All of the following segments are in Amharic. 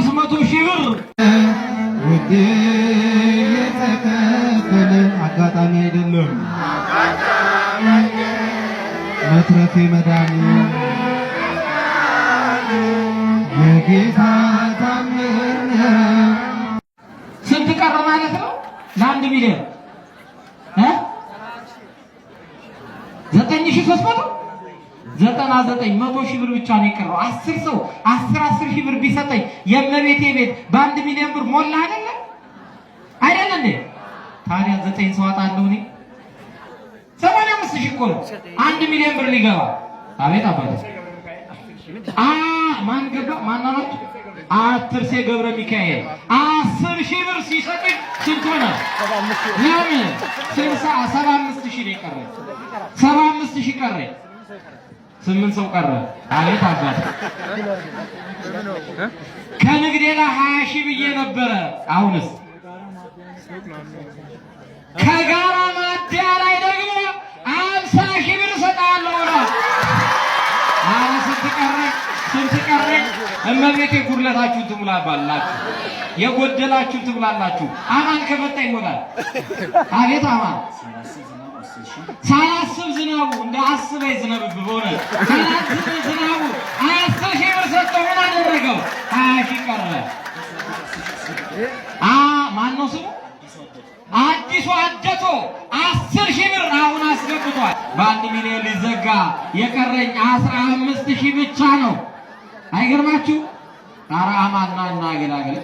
500,000 ብር። ውዴ የተከፈለ አጋጣሚ አይደለም፣ መትረፌ መዳኔ የጌታ ታምር ነው። ስንት ቀረ ማለት ነው? ለ1 ሚሊዮን 9,399 100,000 ብር ብቻ ነው የቀረው። 10 ሰው 10 10 ሺህ ብር ቢሰጠኝ የእመቤቴ ቤት በ1 ሚሊዮን ብር ሞላ አይደለ? አይደለ እንዴ? ታዲያ ዘጠኝ ሰው አጣለሁ እኔ። 85,000 እኮ ነው 1 ሚሊዮን ብር ሊገባ። አቤት አባቴ፣ አ ማን ገባ? ማን አላችሁ? አትርሴ ገብረ ሚካኤል 10,000 ብር ሲሰጥኝ ስንት ሆነ? ለምን 75,000 ነው የቀረኝ። 75,000 ቀረኝ። ስምንት ሰው ቀረ። አቤት አባት፣ ከንግዴ ላይ 20,000 ብዬ ነበረ። አሁንስ ከጋራ ማደያ ላይ ደግሞ 50,000 ብር እሰጥሃለሁ ብሏል። ኧረ ስንት ቀረኝ? ስንት ቀረኝ? እመቤቴ ጉድለታችሁን ትሙላባላችሁ፣ የጎደላችሁን ትሙላላችሁ። አማን ከመጣ ይሞላል። አቤት አማን፣ ሳላስብ ዝናቡ እንደ አስበ ይዝነብብ በእውነት ሳላስብ ዝናቡ 10,000 ብር ሰጠው። ምን አደረገው? 20,000 ቀረ። አ ማን ነው ስሙ? አዲሱ አደቶ 10,000 ብር አሁን አስገብቷል። በ1 ሚሊዮን ሊዘጋ የቀረኝ 15,000 ብቻ ነው። አይገርማችሁ? ኧረ አማን ና እና ገላግለኝ፣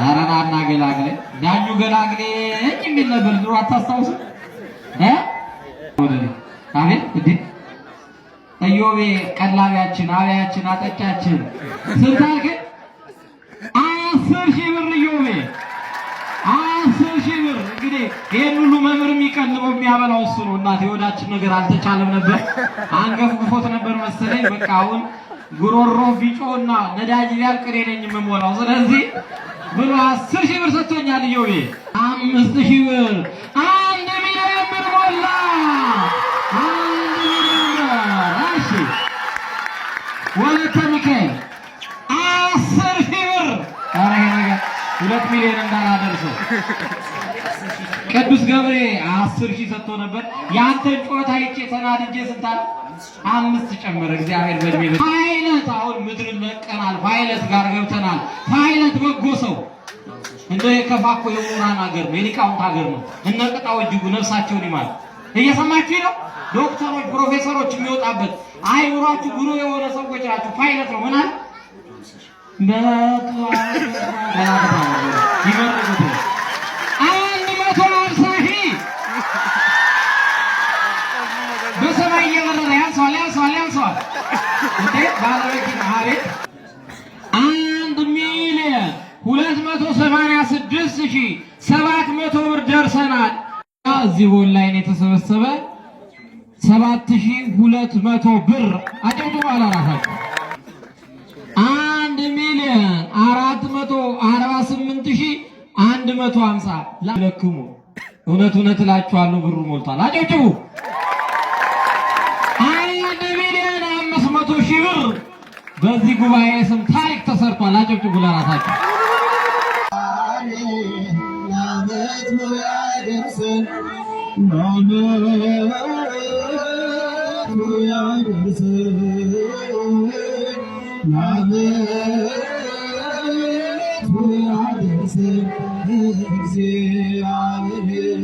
ኧረ ና እና ገላግለኝ፣ ዳኙ ገላግለኝ የሚል ነበር ድሮ፣ አታስታውሱ? እ አቤት እንዴ ኢዮቤ ቀላቢያችን፣ አብያችን፣ አጠጫችን ስንት አልከኝ? 10,000 ብር ኢዮቤ፣ 10,000 ብር። እንግዲህ ይህን ሁሉ መምህር የሚቀልበው የሚያበላው እሱ ነው። እናቴ የወዳችን ነገር አልተቻለም ነበር፣ አንገፍግፎት ነበር መሰለኝ። በቃ አሁን ጉሮሮ ቢጮና ነዳጅ ቢያልቅ እኔ ነኝ የምሞላው። ስለዚህ ብሎ 10,000 ብር ሰጥቶኛል ኢዮቤ። 5,000 ብር 1 ሚሊዮን ብር ሞላ። 1 ሚሊዮን ብር። እሺ ወለተ ሚካኤል 10,000 ብር። ኧረ ይሄ ነገር 2 ሚሊዮን እንዳላደርሰው። ቅዱስ ገብሬ 10,000 ሰጥቶ ነበር። የአንተን ጩኸት አይቼ ተናድጄ ስንታል አምስት ጨመረ። እግዚአብሔር በእድሜ ፓይለት አሁን ምድርን ለቀናል። ፓይለት ጋር ገብተናል። ፓይለት በጎ ሰው እንደ የከፋ እኮ የምሁራን ሀገር ነው፣ የሊቃውንት ሀገር ነው። እነ ቅጣው እጅጉ ነፍሳቸውን ይማር። እየሰማችሁ ነው። ዶክተሮች፣ ፕሮፌሰሮች የሚወጣበት አይምሯችሁ ብሩህ የሆነ ሰዎች ናችሁ። ፓይለት ነው ምናል ይመርቁት። 150,000 በሰማይ እየበረረ ያንሰዋል፣ ያንሰዋል፣ ያንሰዋል። እንዴ ባለመኪና አቤት! 1,286,700 ብር ደርሰናል። እዚህ ኦንላይን የተሰበሰበ 7,200 ብር። አጨብጭቡ አላራሳችሁ። 1,448,150 ለክሙ። እውነት እውነት እላችኋለሁ ብሩ ሞልቷል። አጨብጭቡ። 1,500,000 ብር በዚህ ጉባኤ ስም ታሪክ ተሰርቷል። አጨብጭቡ ለራሳችሁ። ለዓመት ያደርሰን፣ ለዓመቱ ያደርሰን፣ ለዓመቱ ያደርሰን እግዚአብሔር።